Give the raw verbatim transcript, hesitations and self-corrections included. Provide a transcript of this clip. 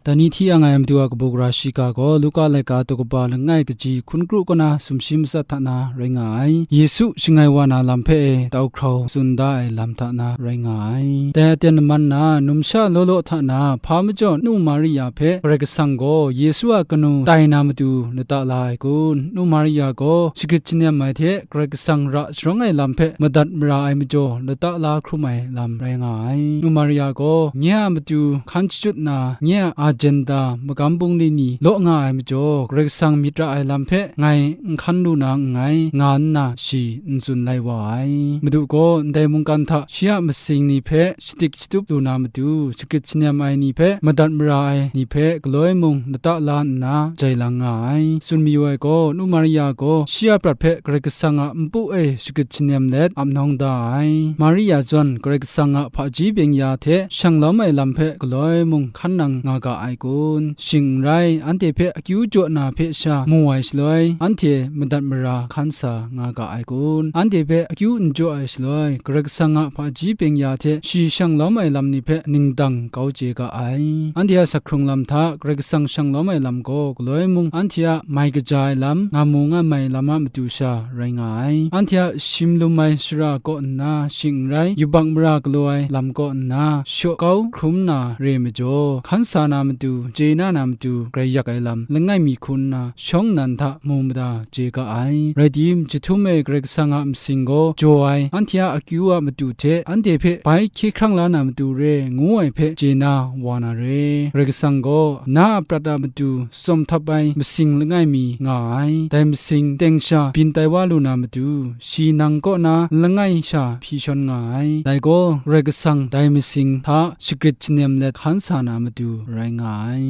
Dai ni hti ang ai Madu a kabu gara shiga gaw Luka laika daw kaba langai kaji hkun kru kaw na sumshi matsat hta na rai nga ai. Yesu shangai wa na lam hpe e tau hkrau tsun da ai lam hta na rai nga ai. Dai aten laman na, numsha law law hta na, hpa majaw nu Maria hpe Karai Kasang gaw Yesu a kanu tai na matu lata la ai kun? Nu Maria gaw shagrit shanem ai hte Karai Kasang ra sharawng ai lam hpe madat mara ai majaw lata la hkrum ai lam rai nga ai. Nu Maria gaw nye a matu hkan shachyut na, nye a ajenda magam bungli ni law nga ai majaw, Karai Kasang myit ra ai lam hpe ngai n hkan lu na nngai, nga nna shi n tsun lai wa ai. Madu gaw ndai mungkan hta shi a masing ni hpe shadik shatup lu na matu, shagrit shanem ai ni hpe, madat mara ai ni hpe galoi mung lata la nna jai lang nga ai. Tsun mayu ai gaw, nu Maria gaw shi a prat hpe Karai Kasang a npu e shagrit shanem let ap nawng da ai. Maria zawn Karai Kasang a hpaji byeng-ya hte shang lawm ai lam hpe galoi mung hkan nang nga ga ai kun? Shing n rai, anhte hpe akyu jaw na hpe sha mu ai shaloi, anhte madat mara hkan sa nga ga ai kun? Anhte hpe akyu n jaw ai shaloi, Karai Kasang a hpaji byeng-ya hte shi shang lawm ai lam ni hpe ningdang kau chye ga ai. Anhte a sak hkrung lam hta Karai Kasang shang lawm ai lam gaw, galoi mung anhte a mai kaja ai lam, nga mu nga mai lam a matu sha rai nga ai. Anhte a shim lum ai shara kaw nna, shing n rai, yubak mara galaw ai lam kaw nna, shaw kau hkrum na re majaw, hkan sa na matu, chye na na matu, grai yak ai lam, langai mi hku nna, shawng nnan hta mu mada chye ga ai. Rai tim, jahtum e Karai Kasang a masing gaw jaw ai, anhte a akyu a matu hte anhte hpe bai hkye hkrang la na matu re, ngu ai hpe chye na wa na re. Karai Kasang gaw na a prat a matu tsawm htap ai masing langai mi nga ai. Dai masing teng sha byin tai wa lu na matu, shi nang kaw na langai sha hpyi shawn nga ai. Dai gaw Karai Kasang dai masing hta shagrit shanem let hkan sa na matu rai nga ai.